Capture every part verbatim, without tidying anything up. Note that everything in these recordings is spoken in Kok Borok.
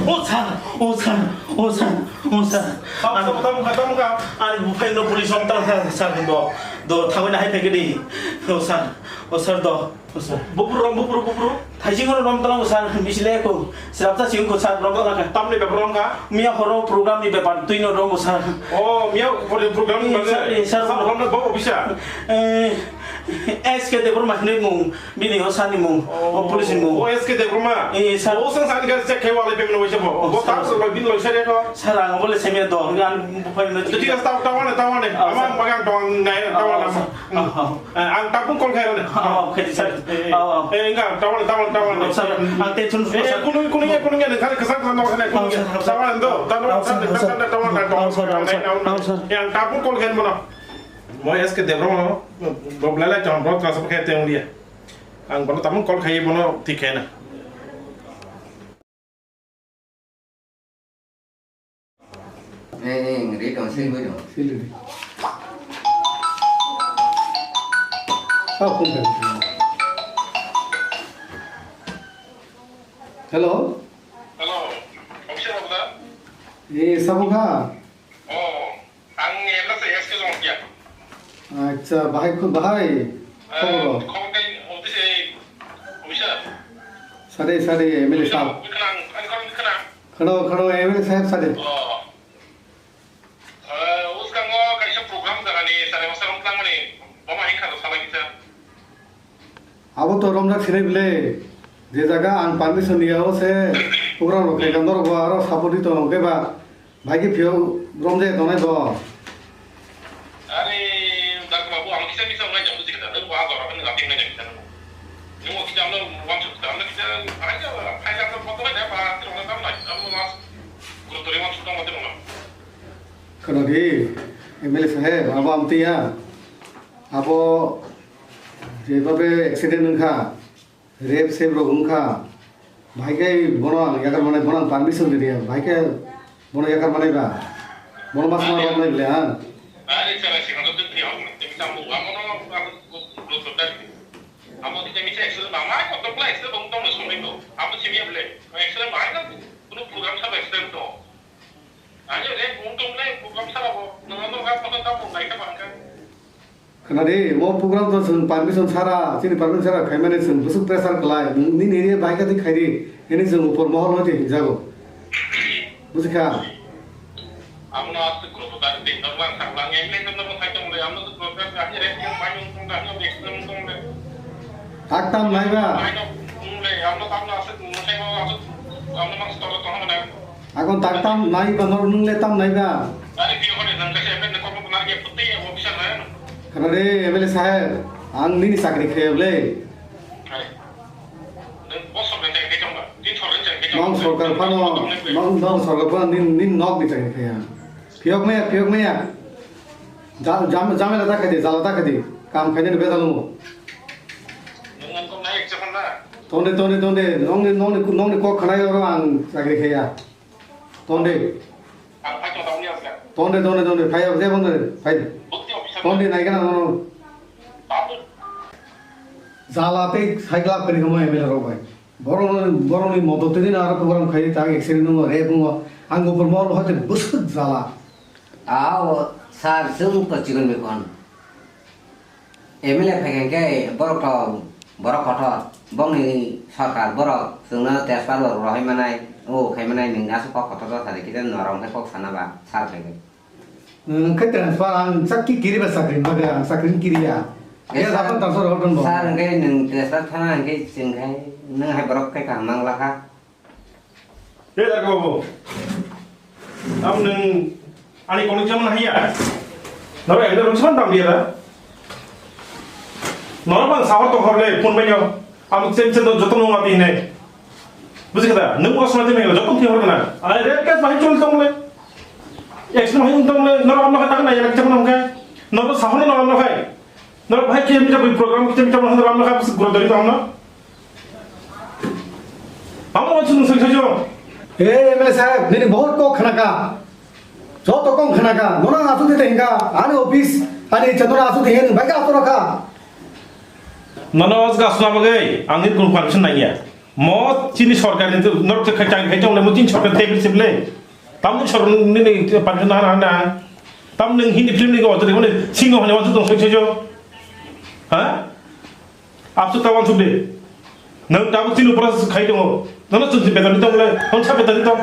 O sir, o sir, o sir, o sir. Tamo, tamo, tamo, tamo, tamo. Ani buphai no police rom tang sir, sir do, do thangwi na hai phai gidi. O sir, o sir do, o sir. Bupru rom, bupru, bupru. Thaising rom tang sir, misile ko. Sirapsa sing ko sir rom tang kha. Tamni bepar rom kha? Miya horo program ni bepar twi no rom sir. O, miya horo program ni bepar. Sir, sir. Sir rom na bo officer. Eh, S K Debbarma hinwi mung. Bini o sani mung, o police ni mung. O S K Debbarma. Eh, sir. O sang sani gari check khai wale payment waisa bo. Oh, bo sir. Tax lo bin lo sari ko. Sir, ang bole semia do. Ang buphai no. Jadi tahu tahu ne, tahu ne. Oh, sir. Amang magang tahu ne, tahu ne. Oh, sir. Oh, oh. Eh, ang tapung call khai ne. Oh, okay, sir. Eh, eh. Oh, oh. Eh, enggak, tahu ne, tahu ne, tahu ne. Oh, sir. Ang tension, eh, sir. Kuning, kuning, kuning, kuning, kali kesan kesan tahu ne, kuning. Oh, sir, oh, sir. Tahu ne, tahu ne, tahu ne, tahu ne. Oh, sir, oh, sir. Yang tapung call khai mana? Mo S K Debbarma, bo belai lai tong, bo transfer khai tong dia. Ang bono tamo call khai bono thik khai na. Eh, eh, ri tong, swi wi tong. Sili ri. Sa phone khai. Hello. Hello. Officer bola? Eh, sabo kha? Oh. Ang M L A se S K Jongkia. Acha, bahai khu-, bahai. Eh, khobor? Khobor kai office, eh, officer. Sade, sade, M L A sahab. Khana, khana, khana. Khana, khana, M L A sahab sade. Oh. Eh, uskango kaisa program jagani sare masa romtlang mani. Boma hingkha salai kisa. Abo to romjak sinai bile. Je jaga ang permission niya o se program rok khaikha norok bo aro support di tongo khe ba. Bai khe phiyok romjak tongnai bo. Are, Doctor Babu, ang kisa misa wngnai jang buji khe da, nang bo a jora phano gati wngnai jang kisa nang. Nung bo kisa ano wansuk kisa, ano kisa, phai ja, phai ja, ano photo bai da, ba, tiro na tam nai, ano mas, guru tori wansuk tong, tiro na. Khana di, M L A saheb, abo amtwi ya. Abo jebabe accident wngkha, rape sep rok wngkha, bahai khe bono ang yakar manai, bono ang permission rwdi, bahai khe bono yakar manai ba, bono ma sama rok nai bwle ang. Khna di, mo program to chwng permission sara, chini permission sara khaimani chwng bwswk pressure khlai, nini area bai kha di khaidi, hini chwng upor mohol hoi hinjago. Buji kha? Amo no aswk group o kari tei normal saklang, M L A no normal khai tong le, amo no group o kari, ani rep yang bai ung tong le, ani extra ung tong le. Tak tam nai ba? Bai no ung le, amo tam no aswk ung le, amo aswk, amo no store tong le. Akon tak tam nai ba, nor nung le tam nai ba? Ani pio kore nang kasi M L A no komo nang ye puti officer na. Khna de M L A saheb, ang nini chakri khe le. Nwng sorkar phano, nwng, nwng sorkar phano nini, nini nok ni chakri khaya. Phiyok maya, phiyok maya. Ja-, jam-, jamela ta khaidi, jala ta khaidi. Kam khainani bejal wngo. Tonde, tonde, tonde. Nongni, nongni, nongni kok khanai oro ang chakri khaya. Tonde. Tonde, tonde, tonde. Phai, phai, phai. Tonde, naikhe na nono. Jala tei cyclop kwrwi kha mo M L A rok bai. Borok, borokni modot twi no aro program khai tak accident wngo, rape wngo. Ang upor mol hoite bwswk jala. Ao sir, chwng to chikon mikon. M L A phai khe borok to borok kotor. Bongni sorkar borok chwngno tejpal rok rohoi manai, o khai manai nwng aswk kok kotor jotha de kisa norok khe kok sana ba sir phai khe. Nwng khe transfer ang chakki kiri ba chakri ma khe ang chakri kiri ya. Yes, sir. Sir, hwnkhe nwng transfer thana hwnkhe chwng khai nwng hai borok khe kaham mang lakha. Hey, Doctor Babu. Am nwng ani kolok jaman haiya. Noro ekdom rung saman dam dia da. Noro bang sahor tong hor le phone bai no. Am chen chen do joto nung ati ne. Buji kha da? Nwng o sona tini joto thi hor na. Ai red case bai chol tong le. Action bai tong le. Noro am no kha ta na ya jaman hwnkhe. Noro sahor no am no khai. Noro bhai khe mita program khe mita hon ram na khai gura dari tong na. Amo chunu sing sajo. Hey, M L A saheb, nini bahut kok khana ka. Joto kok khana ka. Nono asu di tengka. Ani office, ani chandra asu di hen, baika asu raka. Nono os gas na bagai, ang ni kun permission nangya. Mo chini sorkar ni norok te khai chang khai chang le mo chini sorkar table sible. Tam ni sorkar ni ni permission na na na. Tam nung Hindi film ni ko to ni singo hone wa tu tong soi soi jo. Ha? Absuk ta wansuk de. Nang tabuk chini upor khai tongo. Nono chwng si beton ni tong le. Hon sa beton ni tong.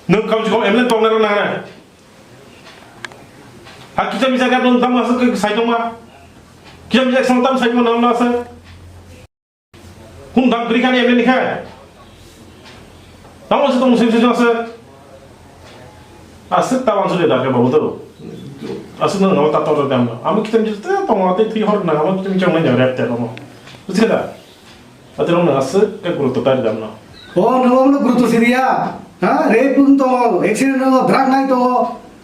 Nang kam si ko M L A tong na na. Ha kisa misa ka nang tam asuk sai tong ma. Kisa misa sang tam sai tong ma nang na sa. Hum dam kri kani M L A ni kha. Tamo se tong se se se. Asik tawan sule da ke babu to. Asik nang ngawa tato dam no. Ami kitam jil te tong ate thi hor na ngawa kitam chang na rep te tong. Busi kada. Ate rong na asik ke guru to tar dam no. O nang ngawa guru to siriya. Ha, rep pun to, accident no, drug nai to.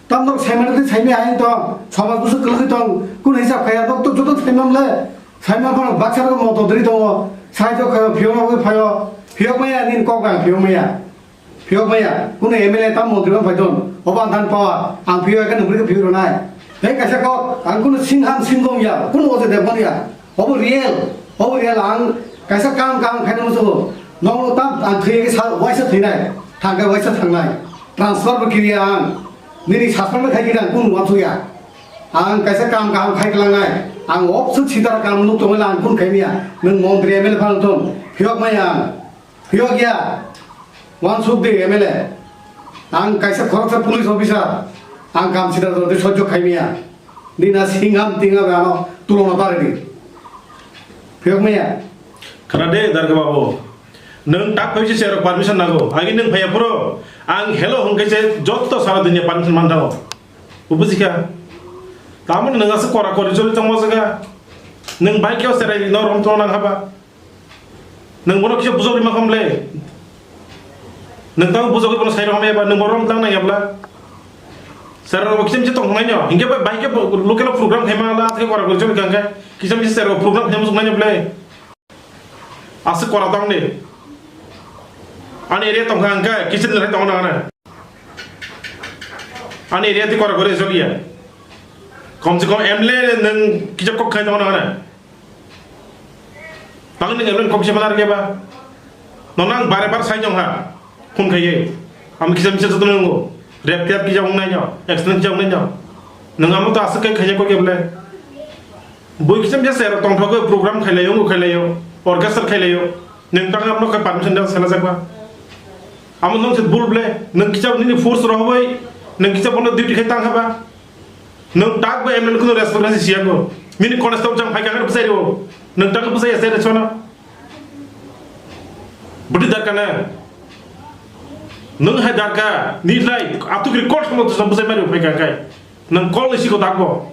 Tam dok saimano tei saimai hai tong, somaj busu kwlwgwi tong, kun hisab khaya dok to joto saimam le, saimang phano baksa rok moto dri tongo, sai jok khayo phiyok rok phayo, phiyok maya nini kok bang phiyok maya, phiyok maya, kuno M L A tam montri bang phaidon, obo ang dan power, ang phiyok ekha nungri khe phiyok ronai, tei kaisa kok, ang kuno singham singgom ya, kuno ojo debon ya, obo real, obo real, ang kaisa kam kam khaina musugo, nokno tam ang thwi khe sa waisa thwinai, thang khe waisa thangnai, transfer bo kiriya ang. Nini sasana khai khe ang kunu wansukya. Ang kaisa kam kaham khai klangnai. Ang opsuk sitar kam nuk tongwi lang kun khai miya. Nwng montri M L A phano thung. Phiyok maya ang. Phiyok ya. Wansuk di M L A. Ang kaisa khoroksa police officer. Ang kam sitar jodi sojjo khai miya. Nina singham tinga ano tulona tari di. Phiyok maya. Khana de Darga babu. Nwng tak phai se cherok permission nango. Agi nwng phaiya phuru ang hello hwn khe se jotto sara dunia permission man thango. Bo bujikha. Tamoni nwng aswk kora kori choli tongma jaga. Nwng bai khe o cherai no rom tong nang haba. Nwng bono kisa bujok rima kham le. Nwng tamo bujok bono sai rok hamya ba nwng bono rom tang nang yabla. Cherai rok kisa misa tong nai no. Hinkhe bai khe local program khaima la khe kora kori choli kangkhe. Kisa misa cherai rok program khaima suk nai no ble. Aswk kora tong de. Ani area tongkha hwnkhe kichir nai tongo nang. Ani area ti kora kori choliya. Kom se kom M L A nwng kisa kok khai tongo nang. Tang nwng M L A kok se banar ke ba. Nono ang bare bar sai tongkha. Phone khaiye. Ang kisa misa joto nungo. Rep tep kisa wngnai no. Accident kisa wngnai no. Nwng amo to aswk kai khaijak kok M L A. Bui kisa misa cherok tongthogwi program khailaio, wngwi khailaio, orchestra khailaio. Nwng tang amo khe permission da sela jakba. Amo nwng se bul ble, nwng kisa nini force rohoi, nwng kisa bono duty khai tang haba. Nwng tak bo M L A kuno responsibility siya ko. Nini constable jang phai kangre bwsai ro. Nwng tak bwsai ya sere chona. Budi darka na. Nwng hai darka, ni lai, atuk record mo to bwsai mari phai kangkai. Nang call ni siko dakbo.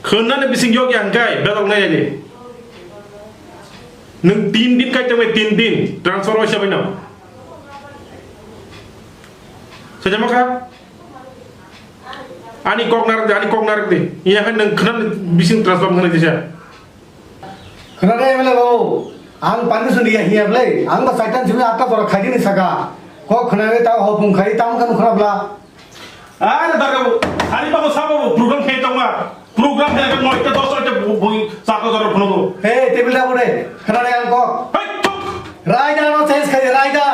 Khwnani bising yok yang kai, bedok nai ni. Nang tin din kai tengwe tin din, transfer oi sabai no. Sajama ka? Ani kok narak de, ani kok narak de. Iya kan nang khwnani bising transfer ngai disa. Khwnade M L A babu, ang permission riya hiya ble, ang ba saitan simi atta jora khaidi ni saka. Kok khwnade ta hopung khai tam kan khwna bla. Are darga bu, hari babu sabo program khai tongma. Program khai kan noita dos noita bui saka jora phungo. He, table da bore, khwnade ang kok. Hei, chup! Raida no change khai, raida.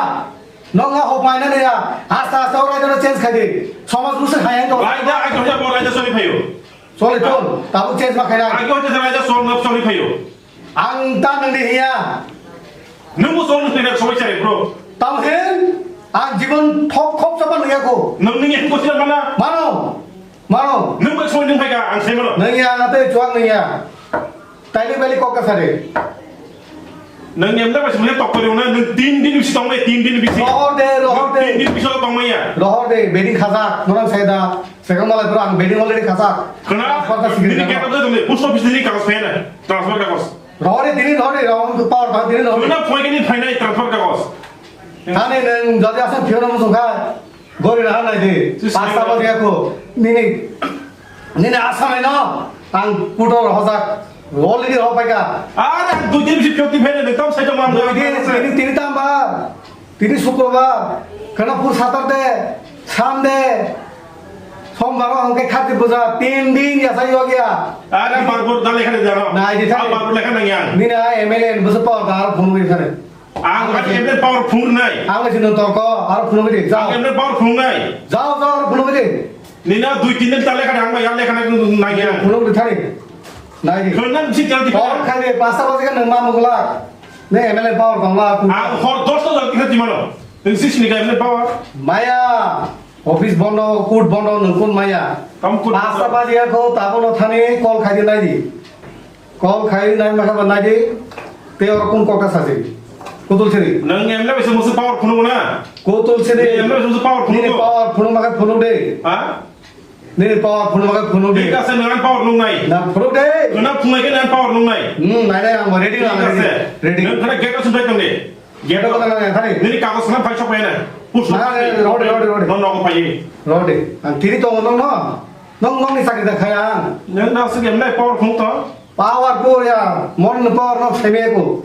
Nokha hopai na ya, asta asta raida no change khai de. Somaj busu khai ang to. Raida, ang to bo raida sori phayo. Sorry, ton. Tabuk change ma khaina. Agi hoite raja song nok sorry phayo. Ang ta nang di hiya. Nung bo song nok song chare bro. Tamo hen, ang jibon thop khop chapa nang yako. Nung ning yang kosi mana? Mano. Mano. Nung bo song ning phaika ang sai mano. Nang ya, ate chuang nang ya. Taili bali kok ka sare. Nang nem da basi mane tokko de na, nung tin din bisi tong de, tin din bisi. Rohor de, rohor de. Tin din bisi tong maya. Rohor de, beding khajak, norang sai da. Second malai pura ang beding already khasa. Khna, Khasa sigiri nini khasa. Kagoj dong, post office nini kagoj phai na, transfer kagoj. Rohori dini rohori rohori power thang dini rohori. Khna, phone kini phai na, transfer kagoj. Thani neng jodi asam phiyona musung kha, gori raha nai di. Sis, pasta nai. Bodi aku, nini, nini asam eno, ang puto rohojak. Already rok paika. Are, dui din bisi phiyok di phai nai, tam sai tong mam. Dui din, tini, tini tam bar. Tini Sukrobar. Khana pur Saturday, Sunday, Sombar o hwnkhe khati puja, tin din yasa yogia. Are, barbur dale khade jaro. Nai di thani. Barbur lekha nang yang. Nini a M L A ni bwswk power da aro phone wi thani. Ang ani M L A power phunuknai. Ang bai sino torko, aro phunukdi, jao. Ang M L A power phunuknai. Jao, jao, aro phunukdi. Nina dui tin din tale khade ang bai yale khade nai ya. Phunukdi thani. Nai di. Khunang si jal di. Power khai de, pasta baje ka nang ma mugla. Ne M L A power tongla. Ang hor dos ta jal kisa di mano. Nang si sini ka M L A power. Maya, office bondo, court bondo, nang kun maya. Kam kun. Pasta baje ka ko, tabo no thani, call khai de nai di. Call khai nai ma kha ba nai di. Te oro kun kokta sasi. Kutul sini. Nang M L A bai se musu power phunuk na. Kutul sini. Nang M L A bai se musu power phunuk. Nini power phunuk ma kha phunuk de. Ha? Nini power phunuk ma kha phunuk de. Thik ase, nang power nung nai. Na phunuk de. Nang phunuk ke nang power nung nai. Hmm, nai nai, ang ready na, ready. Thik ase. Ready. Nang khana gate o sumpai tong de. Gate o kota nang thani. Nini kagos na phai sok pai na. Pus. Na, na, rode, rode, rode. Non nogo phai. Rode. Ang tiri tongo nong no. Nong nong ni sakri da khaya. Nang na se M L A power phunuk to. Power po ya, morning power no seme ko.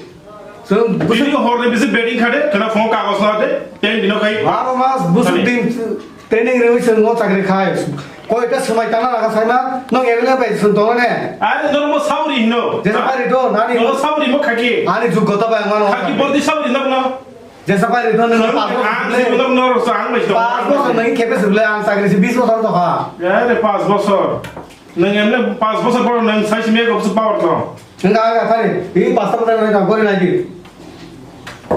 So, bini hor ni bisi betting khade, khana phone kagos na de, ten dino khai. Baro mas, busuk din training rewi se ngo chakri khai. Koi ta samai tana laga sai ma, no M L A bai sun to ne. Are no mo sauri no. Jesa pari to, nani. No sauri mo khaki. Ani jugota bai mano. Khaki bordi sauri no no. Jesa pari to no. Ang si no no so ang bai to. Pas bosor nang khepe suble ang chakri si bis bosor to kha. Are pas bosor. Nang M L A pas bosor poro nang sai simi ekobse power to. Nang aga thani, ini pasta pura nang kori lagi.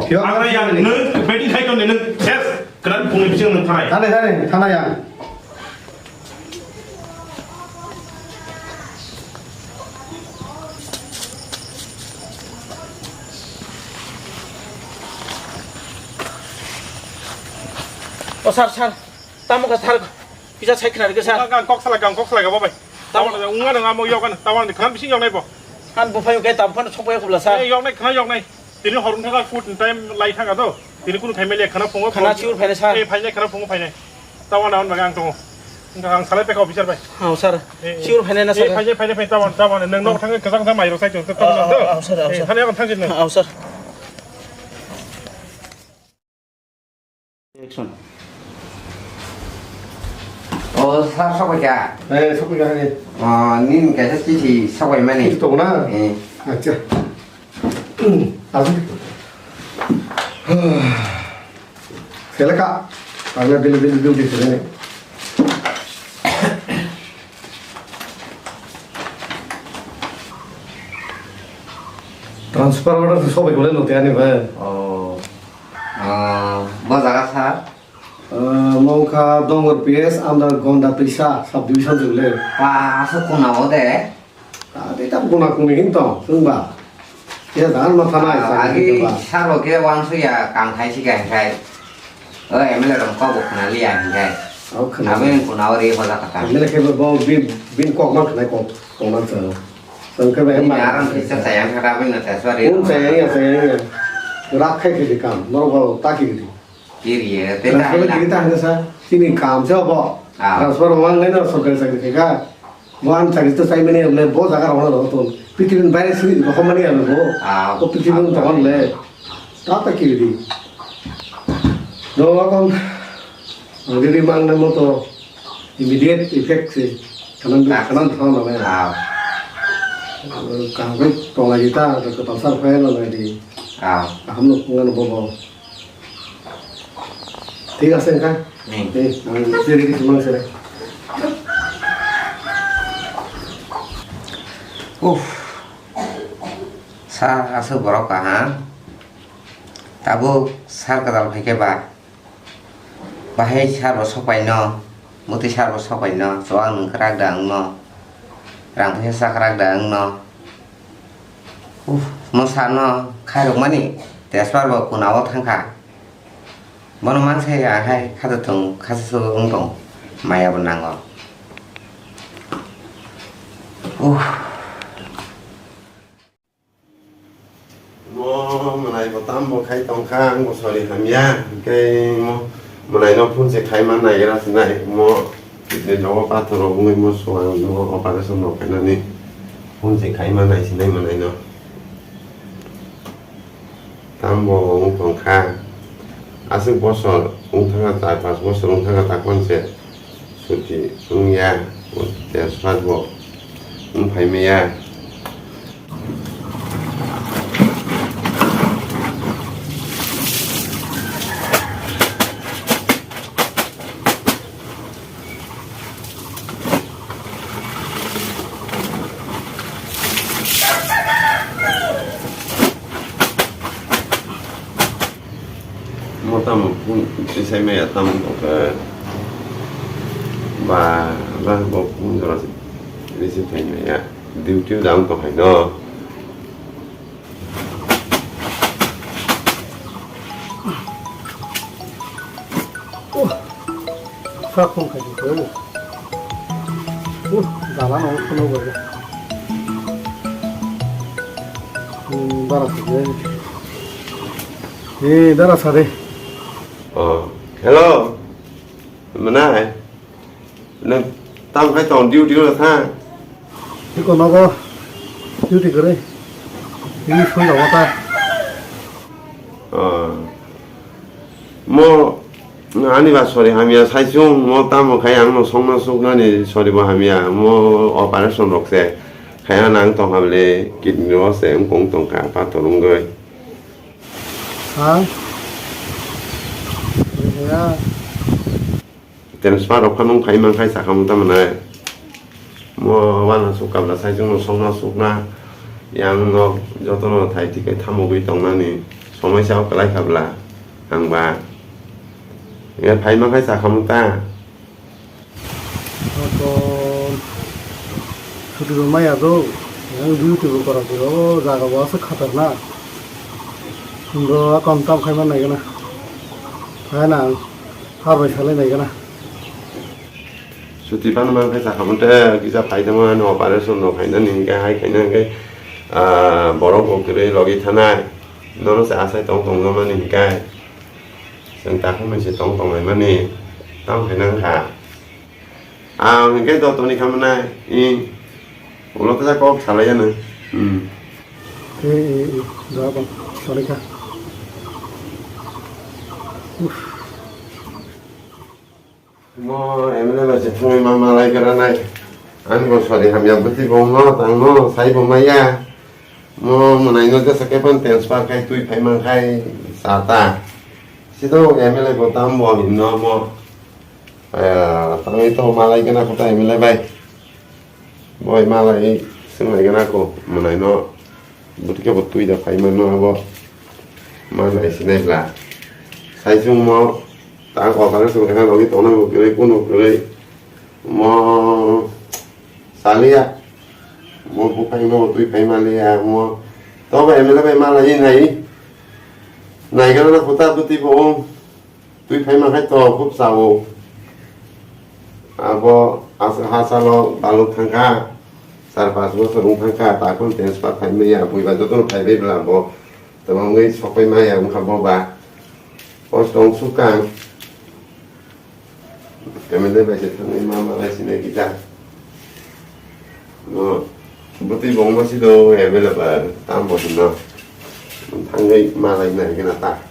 Yo, ang yang nang betting khai to nang test kran pung bisi nang thai. Thani, thani, thana yang. O sir, sir, tamo ka sir, pisa sai khna rikha sir. Ang kok salai, ang kok salai, babai. Tamo. Tamo, unga nang amo yok kan, tamo ni kham bising yok nai bo. Han buphai kai tam phano sokpai khubla sir. Eh, yok nai, khna yok nai. Tini horun thaka food time lai thaka to. Tini kunu family khna phungo. Khna chiur phainai sir. Eh, phainai khna phungo phainai. Tawan awan baga ang tongo. Ang salai pekha officer bai. Hao sir. Eh, eh. Chiur phainai na sir. Eh, phainai, phainai, phainai, tawan, tawan. Nang nok thangka kajang thang mai rok sai to. Tawan to. Hao sir, hao sir. Eh, thani awan thang jin na. Hao sir. Action. O, sir, sokoi kha? Eh, sokoi kha, eh. O, nini kaisa chithi sokoi mani. Chithi tongo na? Eh. Acha. Hmm, acha. Seleka. Pagla dili, dili, dili, dili, dili. Transfer order se sobai gole no tiyani bai. Oh. Ah, bo jaga sir? Ah, mongkha Dongor P S under Gonda Twisa subdivision se gole. Pa, aswk kuna o de? Adi ta kuna kuni hin tong, sungba. Ya jangan matha nai, agi sir bo ke wansuya kang khai si kang khai. O M L A rok kok bo khna liya hinkhe. O khna. Aboni khuna o ri hoja kata. M L A khe bo bin, bin kok man khnai kok tongman sa. Tong khe ba. Bini aram kisa sayang kata aboni na teswa ri. Un sayang ya, sayang ya. Rak khai khe di kam, norok bo ta khe di. Kiriye, te ta. Transfer kiri ta hangsa, sini kam se obo. Ah. Transfer wang nai no sorkari chakri khe ka. Bo ang chakri to chai mani, le bo jaga rok no ton. Prithibi ni baire sini ko homani ano bo. Ah. Ko prithibi ni tokon le. Ta ta kiri di. No kon. Ang di mang na mo to immediate effect se. Kanan, ah, kanan thang na le. Ah. Kaham khe tong lai di ta, ko ta sar phai na lai di. Ah. Kaham no ngan bo bo. Thik ase, wngkha? Hmm. Tei ang je ready khe mang sere. Uff. Sir, aswk borok kaham. Tabuk sir kwtal phaikhe ba. Bahai sir bo sokpai no, mwtwi sir bo sokpai no, chuwak nwng kwrak da wng no, rang puisa cha kwrak da wng no. Uff, mo sir no khairokmani, tei sir bo kuna o thangkha. Bono manse ya hai khato tongo, khasa sugo wng tongo, maya bo nango. Uff. Mo mwnai bo tam bo khai tongkha, ang bo sori hamya, hwnkhe mo mwnai no phone se khai man naigra se nai, mo kidney rogo pathor rok wngwi mo suang no operation rok khainani. Phone se khaima nai sinai manai no. Tambo wng tong kha. Aswk bosor wng thang kha, char panch bosor wng thang kha, takhon se suti wng ya, transfer bo wng phai maya. Mo tamo phone tisai maya tamo tongkha. Ba, ba, bo phone jora receive khai maya. Duty o dang tong hai no. Sak tong khai ko. Uh, dala no kono go. Hmm, dara sa de. Eh, dara sa de. Oh, hello. Mana? Nang tam khai tong duty ko tha. Iko nogo duty kore. Ini phone da wata. Ah. Mo ani ba sorry hamya saisung mo tamo khai ang no songno suknani sorry bo hamya mo operation rok se khai ang nang tong hable kidney ro se wngkong tong kha pathor wngoi. Ha? Ya. Transfer rok phano wng phai man khai sakha mota mwnai. Mo wana suk kabla sai chwngno songna sukna yang no jotono thai twi kai thamogwi tongnani somai sao kwlai kabla ang ba. Ya phai man khai sakha mota. Ako suti rw maya do. Yang duty bo kora kora o jaga bo aswk khatarnak. Hwnbo akon tam khai man nai gana. Phai na ang. Har bai salai nai gana. Suti phano man khe sakha mothe kisa phai tongma ani operation rok khainani hinkhe hai khaina hinkhe, ah, borok bo kwrwi logi thanai. Nono se asai tong tong mani hinkhe. Chwng takhuk nai se tong tong lai mani. Tamo khaina wngkha. Ang hinkhe jotoni kha mwnai. Ing. Ulo kisa kok salai ya nang. Hmm. Eh, eh, eh, da bang, sorry ka. Uff. Mo M L A bai se thangwi ma malai gra nai. Ani bo sorry hamya bwtwi bo no tang no sai bo maya. Mo mwnai no jesa khe phan transfer khai twi phai man khai sa ta. Sito M L A bo tam bo hin no mo. Eh, tangwi to malai gana kho ta M L A bai. Boi malai swnglai gana kho mwnai no. Bwtwi khe bo twi da phai man no abo. Ma nai sinai bla. Sai chwng mo ta ko kare swnglai gana logi tongnai bo kwrwi kuno kwrwi. Mo salia. Mo buphang no twi phai malia mo. To ba M L A bai malai nai. Nai gana kho ta bwtwi bo. Twi phaima khai to khub sao. Abo as-, ha salo baluk thangkha. Char panch bochor wng thangkha. Takon transfer phaimaya. Buiba jotono phaibai bla bo. Tamo wngwi sokpai maya wngkha bo ba. Kosto wng sukang. M L A bai se thangwi ma malai sinai kita. No. Bwtwi bo wngma si do available. Tam bo hino. Thangwi malai nai gana ta.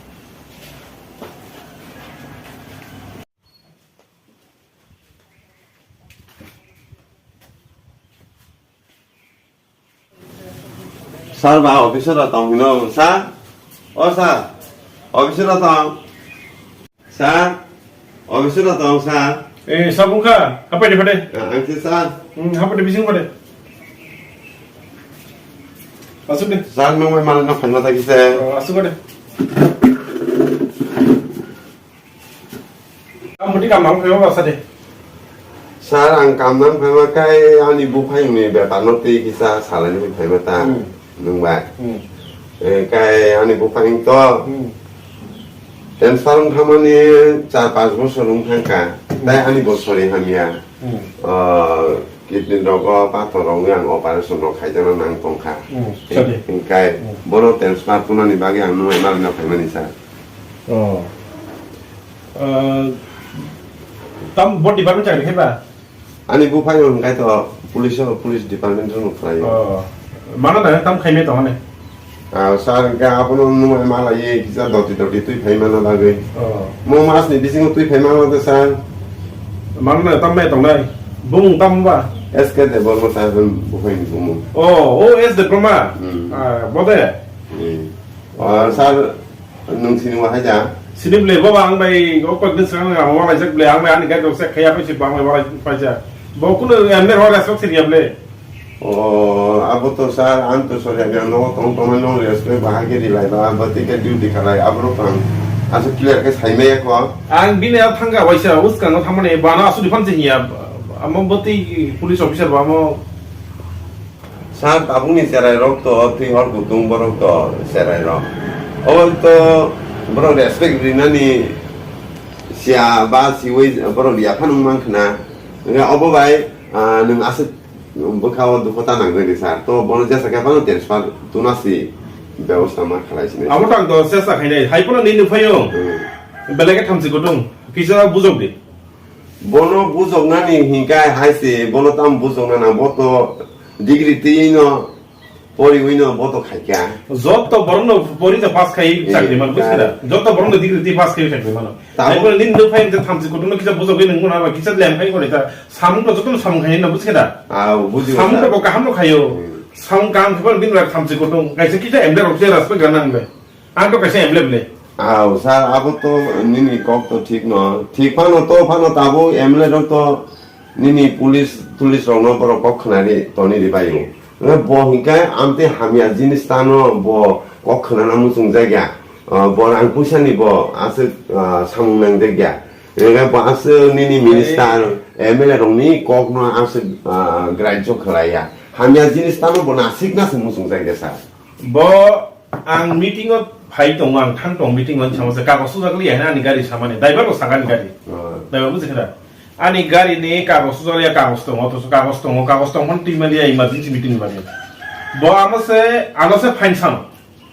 Sir ba office o tong hino, sir? O sir, office o tong. Sir, office o tong, sir. Eh, sabung kha, hapai de pade. Ah, ang si sir. Hmm, hapai de bising pade. Asuk de. Sir, nung mai mal na phan mata kise. Oh, asuk de. Ang bwtwi kam nang phaima bwsa de. Sir, ang kam nang phaima kai ani buphangni bepar no twi kisa salani phaima ta. Hmm. Nung bai. Hmm. Eh, kai ani buphang to. Hmm. Transfer wng thangmani char panch bosor wng thangkha. Hmm. Tai ani bo sori hamya. Hmm. Ah, kidney rogo pathor rogwi ang operation rok khaijana nang tongkha. Hmm, sorry. Hingkai Hmm. bono transfer tunani bagwi ang nungwi malino phaimani sir. Oh. Ah, tam bo department chakri khe ba? Ani buphai no hwnkhe to police o, police department o no khlai o. Oh. Mano da tam khaimai tong ani. Ah, sir, hwnkhe abono nwng malai kisa doti doti twi phai mano bagwi. Oh. Mo mas ni bisingo twi phai mano de, sir. Mano na tam mai tong nai. Bung tam ba? S K Debbarma sir buphai ni bumung. Oh, oh, S Debbarma. Hmm. Ah, bode. Hmm. Ah, sir, nwng sini wahai ja? Sini ble, baba, ang bai, o kok din sekarang ang wala jak ble, ang bai ani gari rok sek khaya pai si, ang bai wala pai ja. Bo kuno yang der wala sok sini ya ble. Oh, abo to sir, ang to sorry, ang no tong tong no respect bahagi di lai ba, berarti ke duty khalai, abo rok ang asa clear ke sai me ko. Ang bini a thangka waisa, uskang no thamani, bana asu di phan si hiya, amo bati police officer ba amo. Sir, tabukni cherai rok to twi hor kutung borok to cherai rok. Obo to borok respect rinani siya ba siwi borok ya phano wng mankha na. Hwnkhe obo bai, ah, nwng aswk bwkha o dukhu ta nang nai sir. To bono jesa khe phano transfer tuna si bebosta ma khalai sini. Abo tang to sesa khainai. Hai phano nini phaio. Hmm. Belai khe thamchi kutung. Kisa bujok di. Bono bujoknani hinkai hai se, bono tam bujokna nang, bo to degree twi no, poriwi no, bo to khaikha. Joto borok no pori ta pass khai Eh, chakri man, buji kha da? Joto borok no degree twi pass khai chakri mano. Tamo- Ai bono nini no phai ta thamchi kutung no kisa bujogwi nang mano, kisa lem khai kore ta, samung to joto no samung khai no, buji kha da? Ah, buji kha. Samung to bo kaham no khaio. Hmm. Samung kaham khai bini rak thamchi kutung, kaisa kisa M D rok se respect gana nang le. Ang to kaisa M L A bwle. Aw, sir, abo to nini kok to thik no. Thik phano to phano tabuk M L A rok to nini police, police rok no borok kok khwnari toni ri bai o. Bo hinkhe amtwi hamya jinis tano bo kok khwnana muchung jak ya. Ah, bo rang puisa ni bo aswk, ah, samung nang jak ya. Hinkhe bo aswk nini minister, M L A rok ni kok no aswk, ah, graijo khlai ya. Hamya jinis tano bo nasik na se muchung jak ya, sir. Bo ang meeting o phai tongo, ang thang tongo meeting o, sama se kagos sujak liya hwnwi ani gari samani, driver bo saka ani gari. Hmm. Driver buji khe da? Ani gari ni kagos sujak liya, kagos tongo, to kagos tongo, kagos tong phano twi mani ya emergency meeting ni bagwi. Bo ano se, ano se fine sano.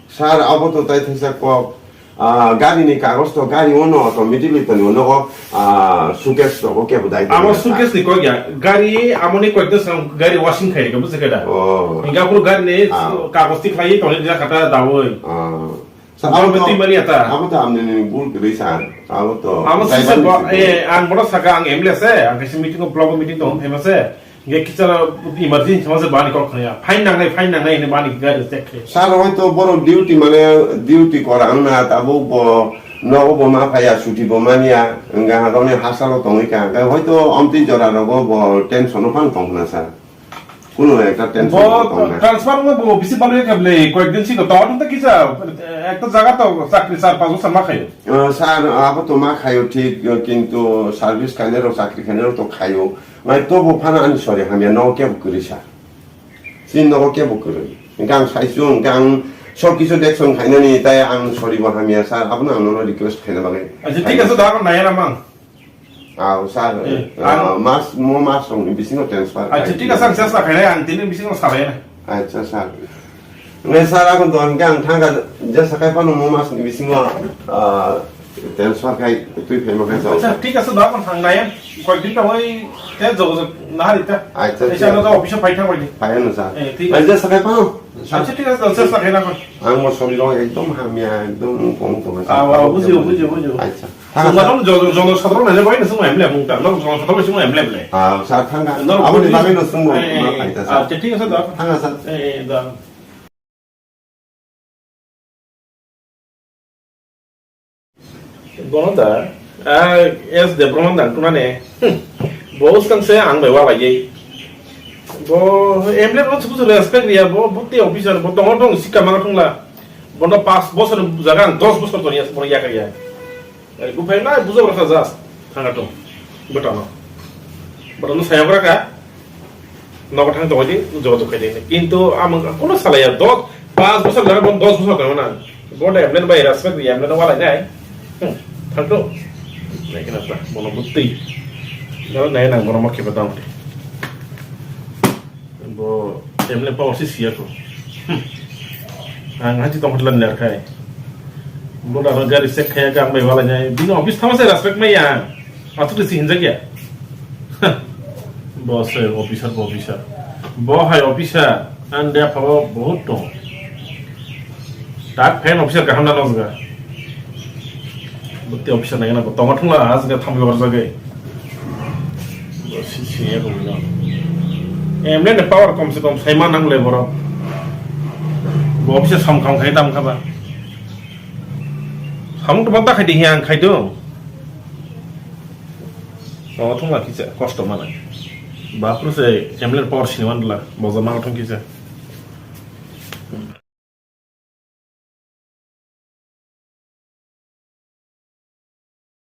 Sir, abo to tai thaisa kok. Ah, gari ni kagos to gari o no automatically to no nogo, ah, suitcase rogo kebo dai. Amo suitcase ni kok ya, gari amo ni kok de sam gari washing khai ka buji khe da. Oh. Inga puru gari ni Ah. kagos ti khlai to ni da kata dawoi. Ah. Sa Amo abo to, ti mani ata. Abo to amni ni bul gri sa. Abo to. Amo driver sisa ni bo, si. Eh, ang bono saka ang M L A se, ang kaisa meeting o block meeting to hon famous se. Ge kichara emergency sama se bani kok khaya. Fine nangnai, fine nangnai hwnwi bani gari check khe. Sir, hoito borok duty mane duty kora wngna tabuk bo nogo bo ma phaya, chuti bo manya, wngkha hakhe hwnwi hasteo tongwi kha. Hwnkhe hoito omtwi jora rogo bo tension o phano tong khna, sir. Kuno ekta tension o tong Bo na. Transfer wngma bo bisi balo ya kable, koyek din sino to, to kisa, ekta jaga to chakri char panch bosor ma khayo. Ah, sir, abo to ma khayo thik, kintu service khainai rok, chakri khainai rok to khayo. Mai tobo phano ani sori hamya, nogo kebo kwrwi sa. Chini nogo kebo kwrwi. Hwnkhe ang saichung, hwnkhe ang sob kisu action khainani, tai ang sori bo hamya, sir. Abono ang nono request khaina bagwi. Acha, thik ase, da, nai na mang. Ah, sir. Eh, ah, ang mas, mo mas rokni bisingo transfer Acha, khai. Thik ase, ang chesta khainai, ang tini bisingo salai na. Acha, sir. Nai sir, ako to hwnkhe ang thangkha jesa khai phano mo mas ni bisingo, ah, transfer khai twi phaima khe Acha, thik ase, da, ang thang nai. Koyek din tongwi te jog jog nahari ta. Acha, Acha, thik. Ano office o phai thang bai di. Phai ano sir. Eh, thik Nai ase. Jesa khai phano. Acha, thik ase, da, chesta khai na kon. Ang mo sori rok ekdom hamya, ekdom kong tong. Ah, wa, buji, buji, buji. Acha. Thang Sungma sa. Tong jog jog sadro nai bai na sungma emle mung ta. Nok jog sadro sungma emle emle. Ah, sir, thangkha. Nok Abo ni buji. Bagwi no sungma Eh, ma eh, khai ta sir. Acha, thik ase, da. Thangkha sir. Eh, eh, da. Bono da, ah, S Debbarma da tunane. Hmm. Bo uskang se ang bai walai. Bo emle no suku respect ya, bo, bo te officer, bo tongo tong sika manga thungla. Bono pas bosor jaga ang dos bosor toni as, bono yakar ya. Ai, buphai na bujo rasa jas, thanga tong. Botano. Botano saya beraka. Nogo thang tongwi di, jogajog khai di. Kintu amang kono salaya dos, pas bosor jana bon dos bosor tongmana. Bo da emlen bai respect di, emlen walai nai. Hmm, thang to. Nai kena ta, bono butui. Jalo nai nang bono ma kheba dam di. Bo emlen power si siya ko. Hmm. Ang haji tong hotlan ner khai. Bo da gari check khai ka ang bai walai nai. Bini office thama se respect mai ya. Atuk si hinjak ya. Bo se officer, bo officer. Bo hai officer, ang dia phabo bahut tong. Tak phen officer kaham na nojga. Bo te officer nai na bo tonga thungla, asga thamlo rojagwi. Bo si si ya ko no. Emne ne power kom se kom sai ma nang le borok. Bo officer sam kham khai tam khaba. Samung to banta khai di hiang khai do. Tongo thung la kisa kosto mana. Bapru se M L A power sini wan la boja ma thung kisa.